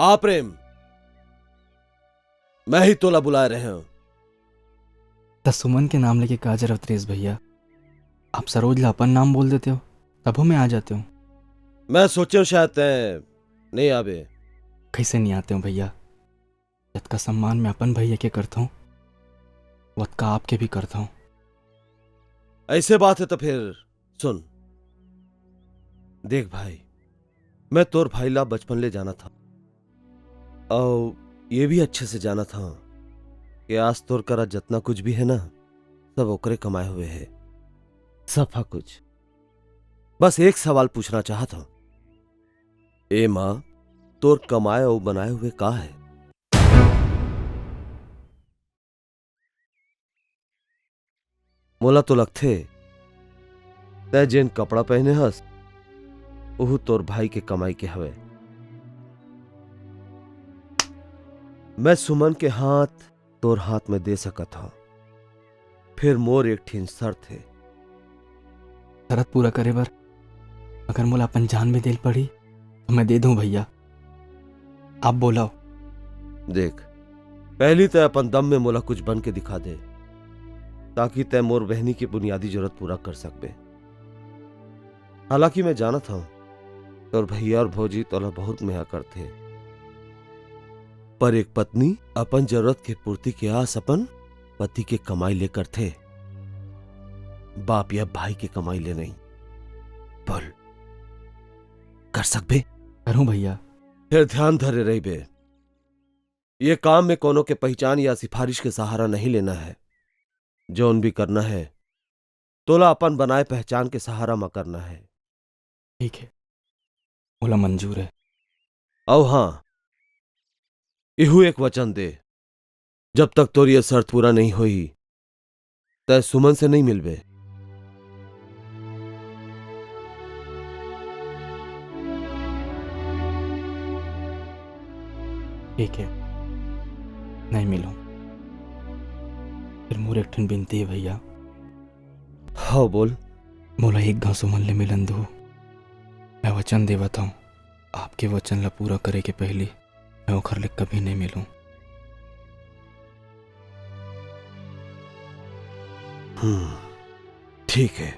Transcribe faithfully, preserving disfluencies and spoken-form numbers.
आ प्रेम, मैं ही तोला बुलाए रहे हूं। त सुमन के नाम लेके का जरूरत रहिस भैया? आप सरोज ला अपन नाम बोल देते हो, तभो मैं आ जाते हूँ। मैं सोचे हूँ शायद तैं नहीं आबे। कैसे नहीं आते हो भैया? जतका सम्मान मैं अपन भैया के करता हूँ, वतका आपके भी करता हूँ। ऐसे बात है तो फिर सुन, देख भाई, मैं तोर भाई ला बचपन ले जाना था, और ये भी अच्छे से जाना था कि आज तोर करा जितना कुछ भी है ना, सब ओकरे कमाए हुए है, सफा कुछ। बस एक सवाल पूछना चाहत हूं, ए माँ, तोर कमाए अउ बनाए हुए का है? मोला तो लगथे, तै जेन कपड़ा पहने हस, ओहू तोर भाई के कमाई के हवे। मैं सुमन के हाथ तोर हाथ में दे सकत हूं, फिर मोर एक ठिन शर्त है। शरत पूरा करे बर अगर मोला अपन जान भी देल पड़ी, तो मैं दे दूं भैया। आप बोलाओ। देख, पहली तै अपन दम में मोला कुछ बन के दिखा दे, ताकि तै मोर बहनी की बुनियादी जरूरत पूरा कर सकबे। हालांकि मैं जानत हूं, तोर भैया और भौजी तोला बहुत मया करथे, पर एक पत्नी अपन जरूरत के पूर्ति के आस अपन पति के कमाई ले करथे, बाप या भाई के कमाई ले नहीं। बोल, कर सकबे? करूं भैया। फिर ध्यान धरे रहिबे, ये काम में कोनो के पहचान या सिफारिश के सहारा नहीं लेना है। जौन भी करना है, तोला अपन बनाए पहचान के सहारा म करना है। ठीक है, मोला मंजूर है। अउ हां, इहू एक वचन दे, जब तक तोर ये शर्त पूरा नहीं होई, तै सुमन से नहीं मिलबे। ठीक है, नहीं मिलूं। फिर मोर एक ठन बिनती है भैया। हव, बोल। मोला एक घांव सुमन ले मिलन दू। मैं वचन देवत हूं, आपके वचन ला पूरा करे के पहली मैं ओखर ले कभी नहीं मिलूं। हम्म, ठीक है।